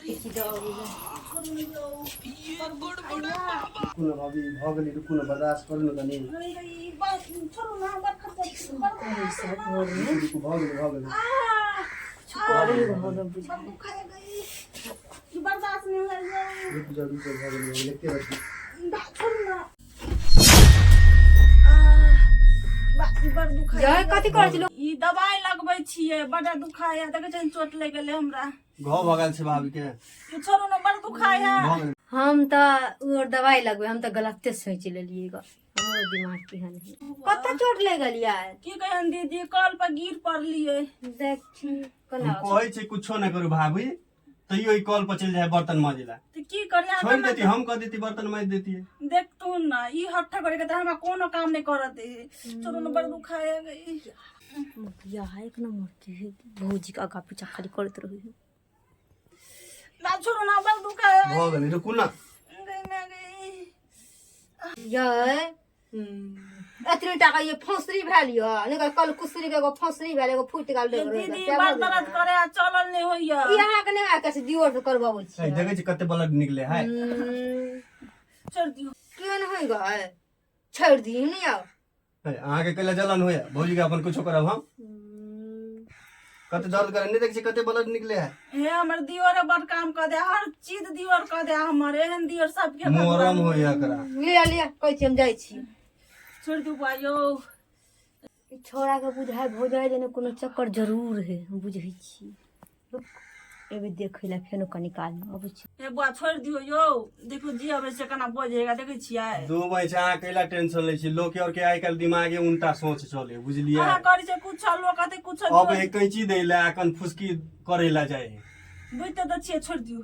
छी दऽ अबै लए। रुकू ने भाभी, भऽ गेलै, रुकू ने, बर्दाश्त करू ने कनि। सब घरमे रुकू, भऽ गेलै, भऽ गेलै। किछु करे घरमे बुझाइ। बर्दाश्त नहीं होइए। रुकि जाउ, रुकि जाउ, भऽ गेलै, भऽ गेलै, एके रत्ती। छोड़ू ना। बड़ दुखाय। जय कथी करै छी लोक? ई दवाई लगबै छियै, बड़ा दुखाय है। देखै छियै, चोट लागि गेलै हमरा। घाव भऽ गेल छै भाभी के। ई छोड़ू ने, बड़ दुखाय है। भऽ गेलै। हम तऽ ओ आर दवाई लगबै, हम तऽ गलते सोचि लेलियै ग। हमरो दिमाग केहन है। कतऽ चोट लागि गेलियै? की कहन दीदी, कल पर गिर पड़लियै। देखी कोना। हम कहै छै कुछो नहि करू भाभी, तैयो ई कल पर चलि जाइ बर्तन माजे ला। तऽ की करी अहाँ? छोड़ि देती, हम कह देती, बर्तन माजि देती। देखतू ने, ई हट्ठा करे के तऽ हमरा कोनो काम नहि करऽ दे। छोड़ू ने, बड़ दुखाय है गई। बियाह एक नंबर के है, भौजी के आगा पीछा खाली करैत रहै है। ना, छोड़ू ना, बड़ दुखाय है। भऽ गेलै, रुकू ने। गई ना गई। यै, एतनी टाका ये फौसरी भेल यऽ, नहि तऽ कल कुसरी के एगो फौसरी भेल, एगो फूटि गेल। ये दीदी, बड़ दर्द करे आ चलल नहि होइया। ई अहाँके नहि आके से दियोर से करबाबै छी। है, देखै छी कते ब्लड निकले है। छोड़ दियौ। केहन होइ गए, छोड़ि दियौ नहि आब। है, अहाँके कैला जलन होइया? भौजी के अपन कुछो करब हम। कते दर्द करे, नहि देखै छी कते ब्लड निकले है? हे, हमर दियोर बड़ काम कऽ दे, हर चीज दियोर कऽ दे हमर। एहन दियोर सबके मोरम होइया एकरा। लिअ लिअ, कहै छी हम जाइ छी। छोड़ दियौ बुआ यौ। ई छौड़ाके बुझाइ भऽ जाइ जे ने कोनो चक्कर जरूर है, हम बुझै छी। रुक, एबै देखै लए फेनो कनी कालमे अबै छी। हे बुआ, छोड़ि दियौ यौ। देखियौ जी अबै छै, केना बजेगा, देखै छियै? दू बजे छै, अहाँ कैला टेंशन लै छी? लोक और के आइ काल्हि दिमागे उल्टा सोच चले, बुझलियै? अहाँ करै छै कुछ, लोक कहतै कुछ। अब एक कैंची दै ला अखन फुसकी करै ला जाइ है। बुझते तऽ छियै, छोड़ि दियौ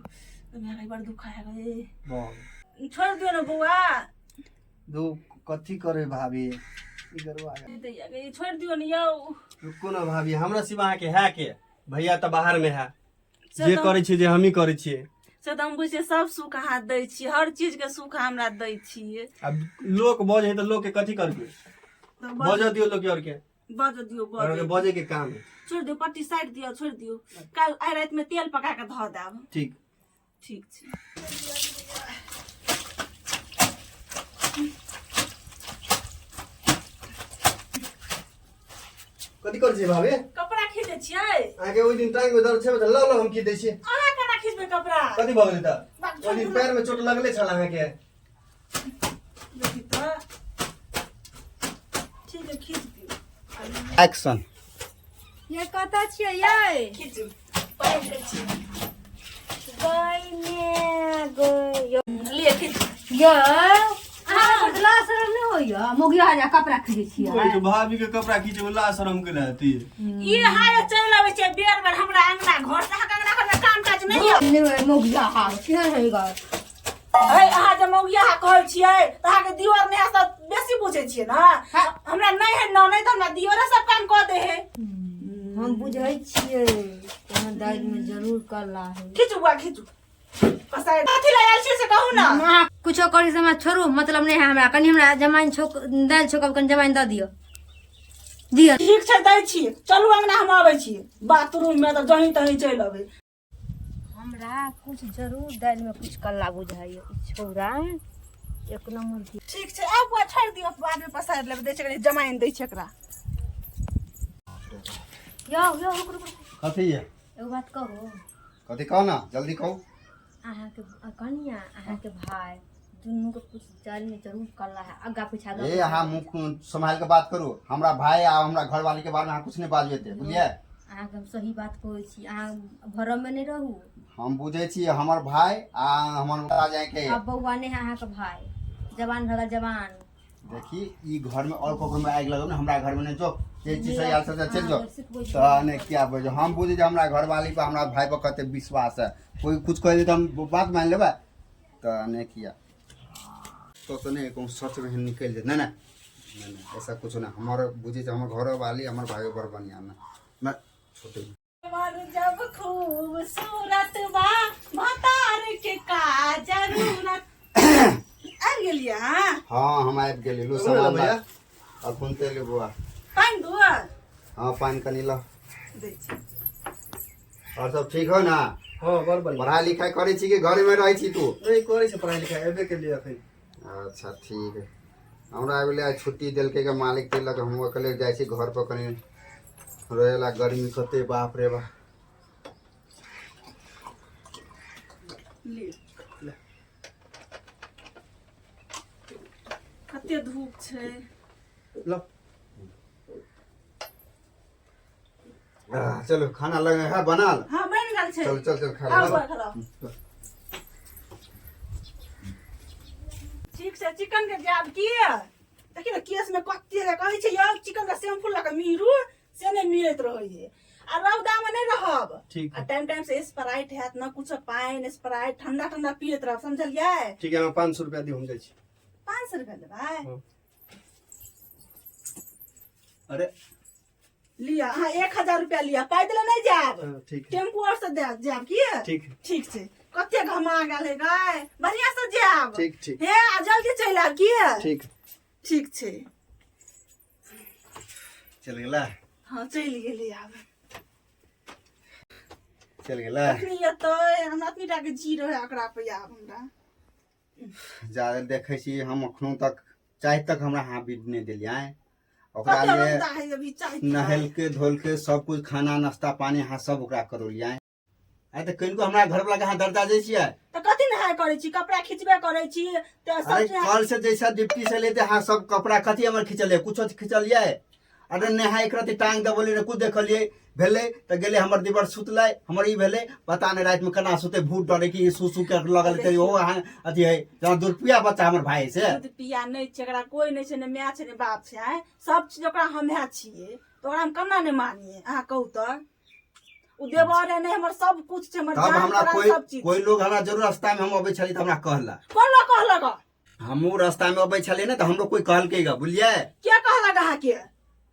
मेरा, बड़ दुखा है गे। भऽ छोड़ि दियौ ने बौआ। दू कथी करे भाभी, ई गरुआ दैया गे, छोड़ि दियौ ने यौ। रुकू ने भाभी, हमरा सिवा अहाँके है के? भैया तऽ बाहर में है। से जे तऽ- करै छियै जे हमही करै छियै। से तऽ हम बुझै छियै, सब सुख अहाँ दै छियै, हर चीज के सुख हमरा दै छियै। आब लोक बजै है तऽ लोक के कथी करबै? तऽ बजऽ दियौ लोक और के। बज दियौ। और के बज बजै के काम है। छोड़ि दियौ, पट्टी साटि दियौ, छोड़ि दियौ। काल्हि आइ रातिमे तेल पका कऽ धऽ देब। ठीक। ठीक छै। कथी करै छियै भाभी? कपड़ा खींचै छियै। अहाँके ओहि दिन टांग में दर्द छै तऽ लऽ लऽ, हम खींच दै छी। अहाँ केना खींचबै कपड़ा? कथी भऽ गेलै तऽ? बाप, ओहि दिन पैर में चोट लगले छल अहाँके। देखी तऽ, ठीक है, खींच दियौ। एक्शन। ये कतऽ छियै यै? खींचू, पहिर लै छी। गै मे गै यौ। लिए, खींचू। यै, अहाँ लाज शरम नहि होइया? मोगिया जा कपड़ा खींचै छियै? भाभी के कपड़ा खींचे में लाज शरम के रहती? ई हाय चलि अबै छै बेर बेर हमरा अंगना घर से। अहाँके अंगना घर में काम काज नहि यऽ? नहि, मोगिया हा केहन होइ गै? है, अहाँ जे मौगिया कहै छियै तऽ अहाँके दियोर नहि सब बेसी बुझै छियै ने? हमरा नहि है ननैद, तऽ हमरा दियोरे सब काम कऽ दे है। हम बुझै छियै, कोनो दालि में जरूर कला है। खींचू बुआ, खींचू। पसारि कथी लए आयल छियै से कहू ने। अहाँ कुछो करी से हमरा छोड़ू, मतलब नहि है हमरा। कनि हमरा जमाइन छोक, दालि छोकब, कनि जमाइन दऽ दिअ, दिअ। ठीक छै, दै छी। चलू अंगना, हम अबै छी। बाथरूम मे तऽ जहीं तहीं चलि अबै। हमरा कुछ जरूर दालि में कुछ कल्ला बुझाइए, ई छौड़ा एक नंबर के। ठीक छै, आब बुआ छोड़ि दियौ, बादमे पसारि लेबै। दै छै कनि जमाइन, दै छै एकरा। यौ यौ, रुक रुक रुक। कथी ये? एगो बात कहू? कथी? कहू ना, जल्दी कहू। अहाँके कनिया, अहाँके भाय दुनू के कुछ दालि में जरूर कल्ला है, आगा पीछा आगा ए पीछा। अहाँ मुँह सम्हाल के बात करू। हमरा भाय आ हमरा घरवाली के बारे में अहाँ कुछ नहीं बाजू एते, बुझलियै? अहाँके हम सही बात कहै छी, अहाँ भरम में नहि रहू। हम बुझै छी, हमर भाय आ हमर माता जाय के। आब बौआ नहि है अहाँके भाय, जवान भऽ गेल जवान। देखी, ई घर में और ककरो में आगि लगब ने, हमरा घर में नहीं जो जे चीज सही आयल से चलि जाओ। अहाँ सिखबै छी। तऽ नहि किया बजै? हम बुझै जे हमरा घरवाली पर, हमरा भाय पर कते विश्वास है। कोई कुछ कहि दे तऽ हम बात मान लेबै? तऽ नहि किया तो नहीं कहूँ सच में निकलि जाए। नहीं नहीं नहीं नहीं, ऐसा कुछ नहीं। हमर बुझै छै, हमर घरवाली, हमर भाई बड़ बढ़िया ने मैं छोटे। मर जब खूबसूरत बा, भतार के का जरूरत। आबि गेलियै अहाँ? हाँ, हम आबि गेली। लो कखन सामान। एलहुँ भैया? अखन तऽ एलियै बौआ। पानि दुआ? हाँ, पानि कनि लो। दै छी। और सब ठीक हो ना? हाँ बड़ बढ़िया। पढ़ाई लिखाई करै छी कि घरे में रहै छी तू? नहीं करै छै पढ़ाई लिखाई, एबे के लिए अखन। अच्छा ठीक है। हमरा आबि गेलै आइ छुट्टी देलकै के मालिक देलक, हम अकेले जाइ छी घर पर कनि रहेला। गर्मी कते, बाप रे बाप। ले कते धूप छै। लो। चलो खाना लगे है बनल? हाँ बनि गेल छै। चल चल चल खा आउ ले। बौआ, खाउ। ठीक छै। चिकन के जाब की देखी ने केस में कते है, कहै छै यौ चिकन के शैम्पू लऽ के मीरू से नहि मिलैत रहै है आ रौदा में नहि रहब। ठीक। आ टाइम टाइम से स्प्राइट हैत न कुछो, पानि स्प्राइट ठंडा ठंडा पियैत रहब, समझलियै? ठीक है, हमरा 500 रुपया दियौ, हम जाइ छी। 500 रुपया लेबै? हाँ। अरे लिअ अहाँ 1000 रुपया लिअ, पैदल नहि जायब। हाँ, ठीक है। टेम्पू आर से जायब की? ठीक है। ठीक छै। कते घमा गेल है गाय, बढ़िया से जायब। ठीक ठीक। हे आ जल्दी चलि आयब की? ठीक। ठीक छै। चलि गेला? हँ चलि गेलै आब। चलि गेला। कखनी एतै? हमरा एतनी टा के जी रहै ओकरा पे आब हमरा। जादे देखै छी हम अखनो तक चाय तक हमरा हाथ बीत नहि देलियै ओकरा कते लिए। रौदा है अभी चाय नहेलके धोलके सब कुछ खाना नाश्ता पानी अहाँ सब ओकरा करौलियै। आइ तऽ कनिको हमरा घरवला के अहाँ दर्जा दै छियै? तऽ कथी नहाय करै छी? कपड़ा खिचबे करै छी तऽ सब अरे चीज। कल से जैसा डिप्टी से लेते अहाँ सब कपड़ा कथी हमर खिचलियै? कुछो खिचलियै? अरे नेहा एक रति टांग दबोलियै ने कुछ देखलियै भेलै तऽ गेलै हमर दिवर सुतलै। हमर ई भेलै पता नहि रातिमे केना सुतै, भूत डरे कि सू सू के लगल तऽ ओहो अहाँ अथी है जेना दुरुपया बच्चा हमर भाय से। दूध पिया नहि छै एकरा, कोइ नहि छै, ने माय छै ने बाप छै। आँय सब चीज ओकरा हमे छियै तऽ ओकरा हम केना नहि मानियै? अहाँ कहू तऽ ओ देवर है नहि हमर सब कुछ छै हमर तब जान हमरा प्राण कोई सब चीज। कोई लोग हमरा जरूर रास्ता में हम अबै छलियै तऽ हमरा कहला। कोन लोग कहलक? हमहूँ रास्ता में अबै छलियै ने तऽ हमरो कोई कहलकै ग, बुझलियै? के कहलक अहाँके?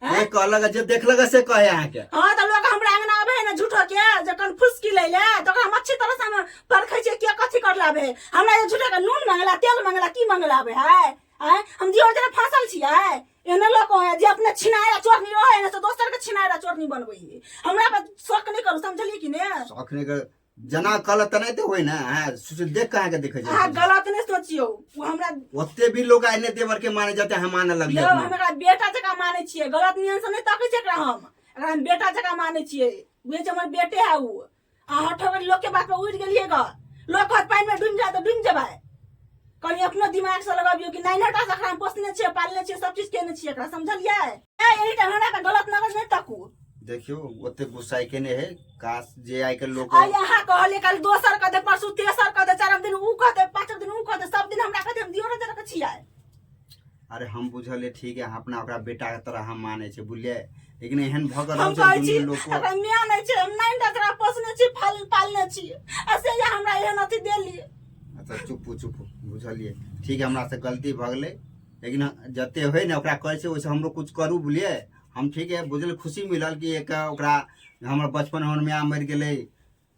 के कहलक? जे देखलक से कहे अहाँके। हाँ तऽ लोग हमरा अंगना आबै है ने झूठो के जखन फुसकी लै ले तऽ ओकरा हम अच्छी तरह से हम परखै छियै के कथी कर लाबे है। हमरा जे झूठो के नून मंगला तेल मंगला की मंगला आबै है? आँय हम दियोर जेना फंसल छियै। एहने लोक है जे अपने छिनाय चोरनी रहै ने से दोसर के छिनाय चोरनी बनबै है। हमरा पर शक नहि करू, समझलियै कि ने? शौक नहि कर, जेना कहलक तेनाहिते होइ ने। अहाँ सोचू देख कऽ अहाँके देखै अहाँ छै। गलत नहि सोचियौ, ओ हमरा ओते भी लोग आइ नहि देवर के माने जते अहाँ माने लगलियै। यौ अपना। हम एकरा बेटा जकाँ मानै छियै, गलत नियम से नहि तकै छियै एकरा हम। एकरा हम बेटा जकाँ मानै छियै, बुझै छियै? हमर बेटे है उ। अहाँ ठोकर लोक के बात पर उड़ि गेलियै ग। लोक कहत पानि में डूबि जाय तऽ डूबि जेबै। कनि अपनो दिमाग से लगबियौ कि नाइन टा से एकरा हम पोसने छियै, पालने छियै, सब चीज केने छियै एकरा, समझलियै? ए एहि टाइम हमरा पर गलत नजर नहि तकू। देखियौ ओते गुस्सा के नहि है, काश जे आइ काल्हि लोक आइ अहाँ कहलियै, काल्हि दोसर कहतै, परसू तेसर कहतै, चारिम दिन उ कहतै, पाँचम दिन उ कहतै, सब दिन हमरा कहतै हम दियो नजर के छियै। अरे हम बुझलियै, ठीक है, अहाँ अपना ओकरा बेटा के तरह हम मानै छै, बुझलियै? लेकिन एहन भऽ गेल हम छै कहै छी दुनिया लोक को। एकरा माय नहि छै, हम नाइन टा एकरा पोसने छी, फाल पालने छी आ से जे हमरा एहन अथी देली। अच्छा चुपू चुपू, बुझलियै, ठीक है, हमरा से गलती भऽ गेलै, लेकिन जते होइ ने ओकरा कहै छै ओहिसँ हमरो कुछ करू, बुझलियै? हम ठीक है बुझल, खुशी मिलल कि एक ओकरा हमर बचपन हमर माय मरि गेलै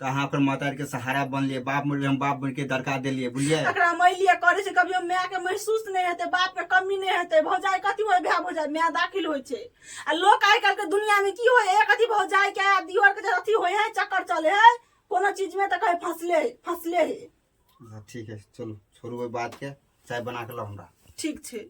तऽ अहाँ ओकर माता के सहारा बनलियै, बाप मरि गेलै हम बाप बनिके दरकार देलियै, बुझलियै? एकरा मैलिए करै छै कभियो माय के महसूस नहि हेतै, बाप के कमी नहि हेतै। भौजाइ कथी होइ? भाय भौजाइ माय दाखिल होइ छै आ लोक आइ काल्हि के दुनिया में की होइ, एक अथी भौजाइ के आ दियोर के जे अथी होइ है, चक्कर चले है कोनो चीज में तऽ कहै फंसले है, फंसले है। अच्छा ठीक है, चलू छोड़ू ओहि बात के, चाय बना के लाउ हमरा। ठीक छै।